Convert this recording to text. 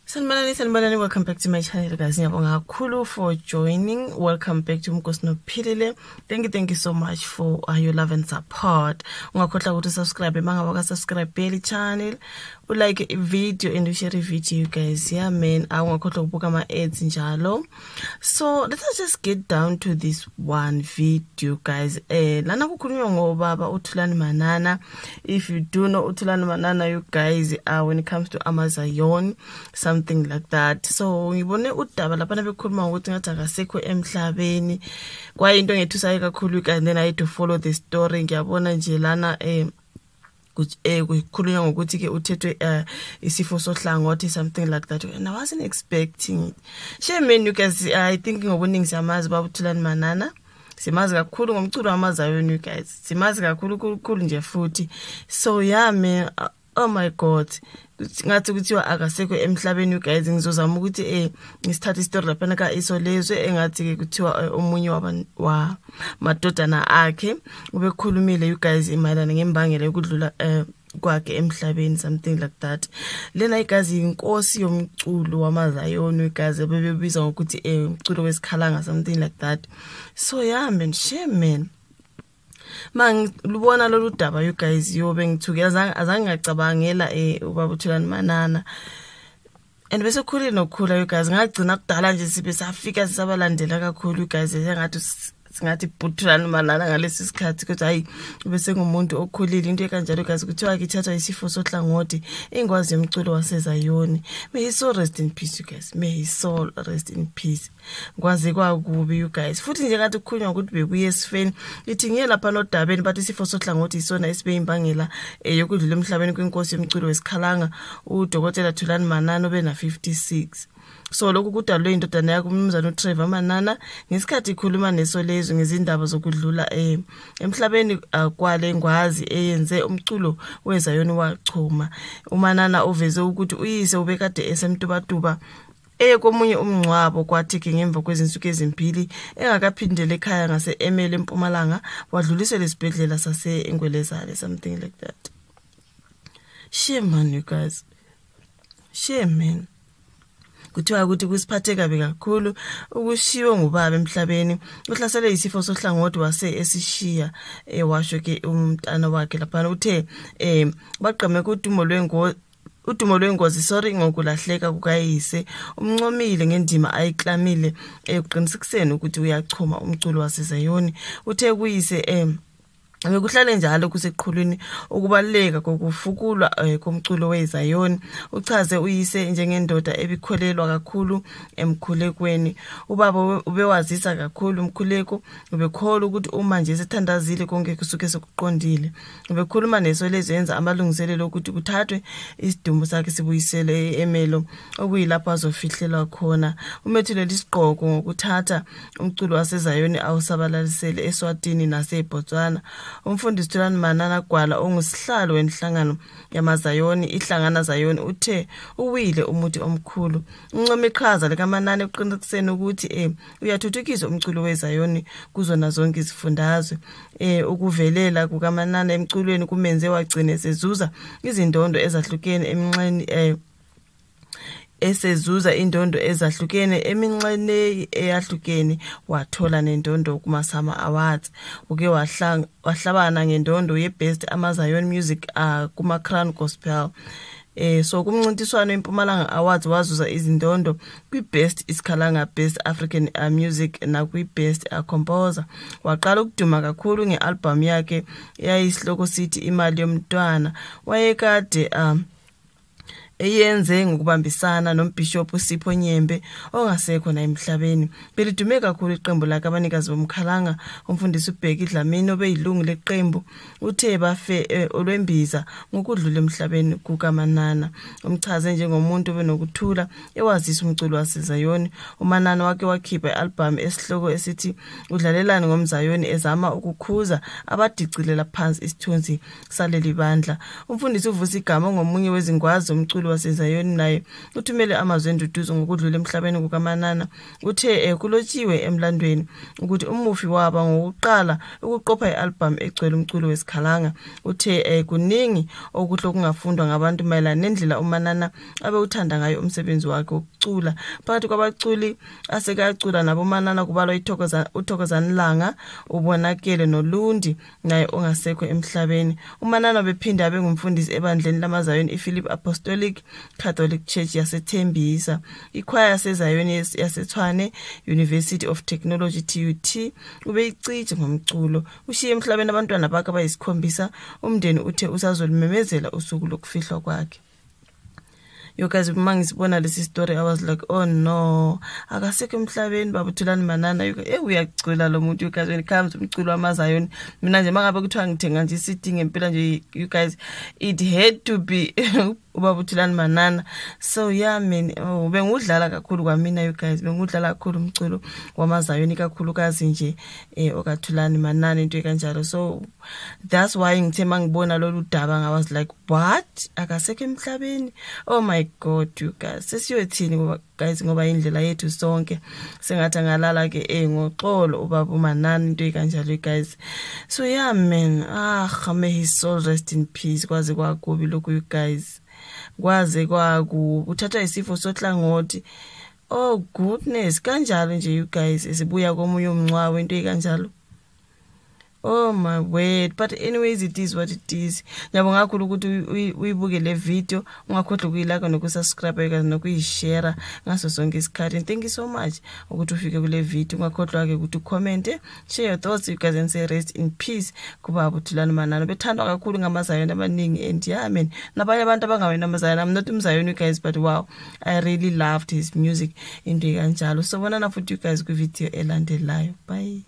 Sanibonani, sanibonani, welcome back to my channel, guys. Ngiyabonga kakhulu for joining. Welcome back to Umkosi Nophilile. Thank you so much for your love and support. Ungakhohlwa ukuthi subscribe mangabe ka subscribe channel, ulike video and share video, guys. Yeah man, awungakhohlwa ukubuka ama ads njalo. So let us just get down to this one video, guys. Lana kukhulunywa ngobaba uThulani Manana. If you do know uThulani Manana, you guys, when it comes to Amazion, something like that. So ngibone udaba lapha bekhuluma ngokuthi ngathi akasekho emhlabeni. Kwaye into engethusayo kakhulu, and then I had to follow the story. Ngiyabona nje lana kukhulunywa ngokuthi ke uthethwe isifo sohlangothi, something like that, and I wasn't expecting it. Shame man, you guys. I think ngobuningi siyamazi baba uThulani Manana, simazi kakhulu ngomculo wamaZayoni, you guys, simazi kakhulu kakhulu nje futhi. So yeah man, oh my God, ngathi kuthiwa akasekho emhlabeni, you guys. Ngizozama ukuthi ngisithathe istory lapha ka Isolezwe, engathi ke kuthiwa omunye wa madodana akhe ubekhulumile, you guys, imayelana ngembangela yokudlula kwakhe emhlabeni, something like that. Lena igazi inkosi yomculo wamaZayoni, you guys, bebebizwa ngokuthi umculo wesikhalanga, something like that. So yeah man, shame man, mangilubona lolu daba, you guys, yobe ngithukela, azange ngacabangela ubaba uThulani Manana, and bese khulile nokukhula, you guys, ngagcina kudala nje sibe safika sisabalandela kakhulu, you guys, engathi singathi uThulani Manana ngalesi sikhathi, kodwa hayi bese ngumuntu okhulile, into ekanjalo, guys. Kuthiwa kithathwa isifo sohlangothi ingwazi yomculo waseZayoni. May his soul rest in peace, you guys. May his soul rest in peace. Kwaze kwakubi, you guys. Futhi nje ngathi kukhulunywa ukuthi bekuye esifeni, ithi ngiye lapha nodabeni, bathi isifo sohlangothi isona esibe imbangela yokudlula emhlabeni kwinkosi yomculo wesikhalanga uDokotela Thulani Manana obena 56. So lokhu kudalwe indodana yakhe umnumzane uTrevor Manana ngesikhathi ikhuluma neSolezwe ngezindaba zokudlula emhlabeni kwale ngwazi eyenze umculo weZayoni wachuma. UManana uveze ukuthi uyise ubekade esemtubatuba eye komunye umngcwabo, kwathi ke ngemva kwezinsuku ezimbili engakaphindele ekhaya ngase Emele eMpumalanga, wadluliselwa esibhedlela sase Engwelezane, something like that. Shame man, you guys. Shame man. Kuthiwa ukuthi kusiphathe kabi kakhulu ukushiwe ngubaba emhlabeni, uhlasele isifo sohlangothi wase esishiya, washo ke umntana wakhe lapha. Uthe bagqame kudumo lwengozi, udumo lwengozi, sorry, ngokulahleka kukayise. Umncomile ngendima ayiklamile ekuqinisekiseni ukuthi uyachuma umculo waseZayoni. Uthe kuyise bekuhlale njalo kuseqhulwini ukubaluleka kokufukulwa komculo weZayoni. Uchaze uyise njengendoda ebikholelwa kakhulu emkhulekweni. Ubaba ubewazisa kakhulu umkhuleko, ubekholwa ukuthi uma nje sethandazile konke kusuke sekuqondile. Ubekhuluma neSolezwe yenza amalungiselelo ukuthi kuthathwe isidumbu sakhe sibuyisele eMelo, okuyilapho azofihlelwa khona. Umethulele isigqoko ngokuthatha umculo waseZayoni awusabalalisele eSwatini naseBotswana. Umfundisi Thulani Manana Gwala, ongusihlalo wenhlangano yamaZayoni iHlangana Zayoni, uthe uwile umuthi omkhulu. Uncome iqhaza likaManana ekuqinisekiseni ukuthi uyathuthukisa umculo weZayoni kuzona zonke izifundazwe. Ukuvelela kukaManana emculweni kumenze wagcine sezuza izindondo ezahlukene eminxeni esezuza indondo ezahlukene eminxene eyahlukene, wathola nendondo kumaSama Awards. Uke wahlabana ngendondo yeBest Amazion Music kuma Crown Gospel. So kumncintiswano eMpumalanga Awards wazuza izindondo kwi-Best Isikhalanga, Best African Music nakwi-Best Composer. Waqala ukuduma kakhulu nge-album yakhe eyayisihloko sithi Imali Yomntwana. Wayekade eyenze ngokubambisana noMbishop uSipho Nyembe ongasekho na emhlabeni. Belidume kakhulu iqembu lakhe abanikazi bomkhalanga. Umfundisi uBheki Dlamini obeyilungu leqembu uthe bafe olwembiza ngokudlula emhlabeni kukaManana. Umchaze njengomuntu obenokuthula ewazisa umculo waseZayoni. UManana wake wakhipha ialbum esihloko esithi Udlalelani ngomZayoni, ezama ukukhuza abadicilela phansi isithunzi saleli bandla. Umfundisi uVusi Gama ngomunye wezingwazi zomculo Umculi waseZayoni naye uthumele amazwi enduduzo ngokudlula emhlabeni kukaManana. Uthe kulotshiwe emlandweni ukuthi umufi waba ngokuqala ukuqopha i-album egcwele umculo wesikhalanga. Uthe kuningi okuhle okungafundwa ngabantu mayelana nendlela uManana abewuthanda ngayo umsebenzi wakhe wokucula. Phakathi kwabaculi asekacula nabo uManana kubalwa uThokozani Langa, uBonakele noLundi naye ongasekho emhlabeni. UManana bephinda abe ngumfundisi ebandleni lamaZayoni iPhilip Apostolic Catholic Church yaseThembisa, ikhwaya yaseZayoni yaseTshwane University of Technology TUT. Ubeyicije ngomculo. Ushiye emhlabeni abantwana bakhe abayisikhombisa. Umndeni uthe usazolimemezela usuku lokufihlwa kwakhe. You guys, uma ngisibona lesi story, I was like, "Oh no, akasekho emhlabeni baba Thulani Manana." Uyacula lo muntu, you guys. When it comes to umculo wamaZayoni, mina nje mangabe kuthiwa ngithenga nje i-CD ngempela nje, you guys, it had to be ubaba uThulani Manana. So yeah man, oh, bengudlala kakhulu kwamina, you guys, bengudlala kakhulu umculo wamaZayoni, kakhulukazi nje okaThulani Manana, into kanjalo. So that's why ngithe mangibona lolu daba, I was like, "What, akasekho emhlabeni? Oh my God, you guys, sesiyothini?" Ngoba guys, ngoba indlela yethu sonke, sengathi angalala ke ngoxolo ubaba uManana, into kanjalo, guys. So yeah man, ah, may his soul rest in peace. Kwaze kwakubi lokhu, you guys, kwaze kwaku uthatha isifo sohlangothi. Oh goodness, kanjalo nje, you guys, sibuya komunye umncwabo, into ekanjalo. Oh my word. But anyways, it is what it is. Ngiyabonga kakhulu ukuthi uyibuke le video. Ungakhohlwa ukuyilike nokusubscribe guys, nokuyishare ngaso sonke isikhathi. And thank you so much ukuthi ufike kule video. Ungakhohlwa ke ukuthi ucomment, share your thoughts, you guys, and say rest in peace kubaba uThulani Manana. Bethandwa kakhulu ngamaZayoni abaningi, and yeah man, nabanye abantu abangawena amaZayoni. I'm not umZayoni, you guys, but wow, I really loved his music, into kanjalo. So bonana futhi, you guys, kwi video elandelayo. Bye.